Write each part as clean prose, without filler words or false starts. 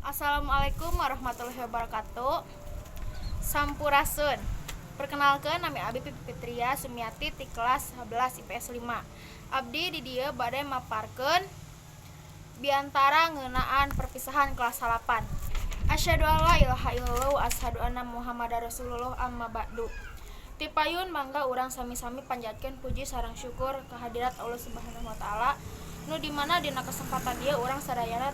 Assalamualaikum warahmatullahi wabarakatuh. Sampurasun. Perkenalkan, nami Abi Pipi Fitria Sumiati ti kelas 11 IPS 5. Abdi di dieu bade maparkeun biantara ngeunaan perpisahan kelas 8. Asyhadu alla ilaha illallah wa asyhadu anna Muhammadar Rasulullah, amma ba'du. Tipayun mangga urang sami-sami panjatkeun puji sareng syukur kehadirat Allah Subhanahu wa Taala, nu di mana dina kesempatan ieu urang sadayana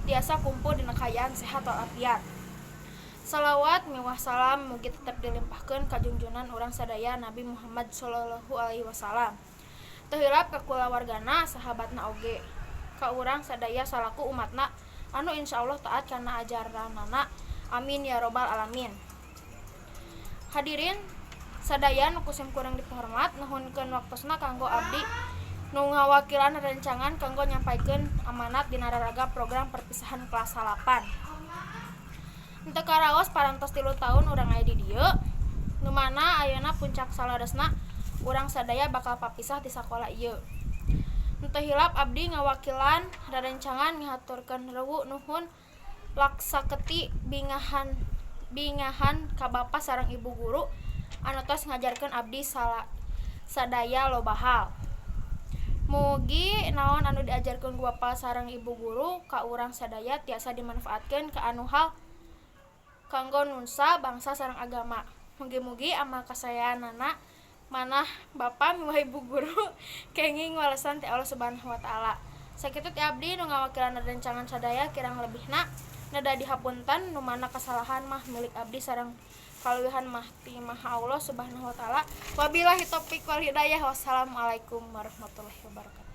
tiasa kumpul dina kaayaan sehat walafiat. Salawat miwah salam mugi tetep dilimpahkeun ka junjunan urang sadaya, Nabi Muhammad sallallahu alaihi wasallam. Teu hilap ka kulawargana, sahabatna, oge ka urang sadaya salaku umatna anu insyaallah taat kana ajaranana. Amin ya robbal alamin. Hadirin sadaya nu ku sim kuring dipihormat, nuhunkeun waktosna kanggo abdi nu ngawakilan rerencangan kanggo nyampaikeun amanat dina raraga program perpisahan kelas 8. Henteu karaos parantos 3 taun urang aya di dieu, nu mana ayeuna puncak saleresna urang sadaya bakal papisah ti sakola ieu. Henteu hilap abdi ngawakilan rerencangan ngahaturkeun rewu nuhun laksaketi bingahan bingahan ka bapa sareng ibu guru anu tos ngajarkeun abdi sadaya loba hal. Mugi naon anu diajarkeun ku bapa sareng ibu guru ka urang sadaya tiasa dimanfaatkeun ka anu hal kanggo nusa, bangsa sareng agama. Mugi-mugi amal kasaeanana manah bapa miwah ibu guru kenging walesan ti Allah Subhanahu wa Taala. Sakitu ti abdi nu ngawakilan rerencangan sadaya, kirang lebihna neda dihapunten, nu mana kasalahan mah milik abdi sareng kaleuwihan mah ti Maha Allah Subhanahu wa Taala. Wabillahi taufik wal hidayah. Wassalamualaikum warahmatullahi wabarakatuh.